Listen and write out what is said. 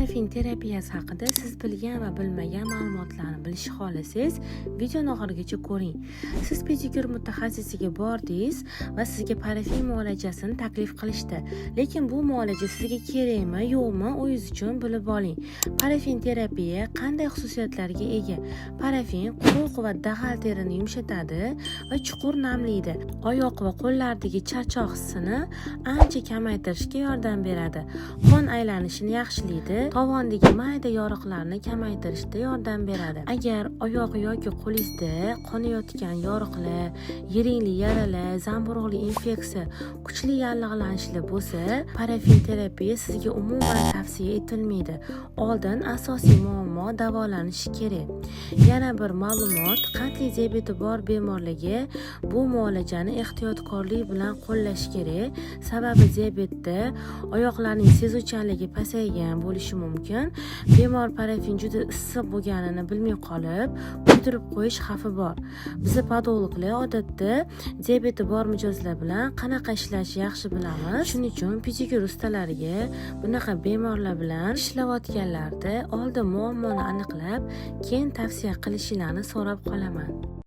Parafin terapiyasi haqida siz bilgan va bilmagan ma'lumotlarni bilishni xohlasangiz, videoni oxirigacha ko'ring. Siz pedikyur mutaxassisiga bordingiz va sizga parafin muolajasini taklif qilishdi. Lekin bu muolaja sizga kerakmi, yo'qmi, o'zingiz uchun bilib oling. Parafin terapiya qanday xususiyatlarga ega? Parafin quruq va dag'al terini yumshatadi va chuqur namlaydi. Oyoq va qo'llardagi charchoq hissini ancha kamaytirishga yordam beradi. Qon aylanishini yaxshilaydi, tovondagi mayda yoriqlarni kamaytirishda yordam beradi. Agar oyoq yoki qo'lingizda qonayotgan yoriqlar, yiringli yaralar, zamburug'li infeksiya, kuchli yallig'lanishlar bo'lsa, parafin terapiya sizga umuman tavsiya etilmaydi. Oldin asosiy muammo davolanishi kerak. Yana bir ma'lumot: qandli diabeti bor bemorlarga bu muolajani ehtiyotkorlik bilan qo'llash kerak. Sababi diabetda oyoqlarning sezuvchanligi pasaygan bo'lishi mumkin. Bemor parafin juda issiq bo'lganini bilmay qolib, kuydirib qo'yish xavfi bor. Biza podologlar odatda diabeti bor mijozlar bilan qanaqa ishlashni yaxshi bilamiz. Shuning uchun pedikyur ustalariga bunaqa bemorlar bilan ishlayotganlarda oldin muammoni aniqlab, keyin tavsiya qilishinglarni so'rab qolaman.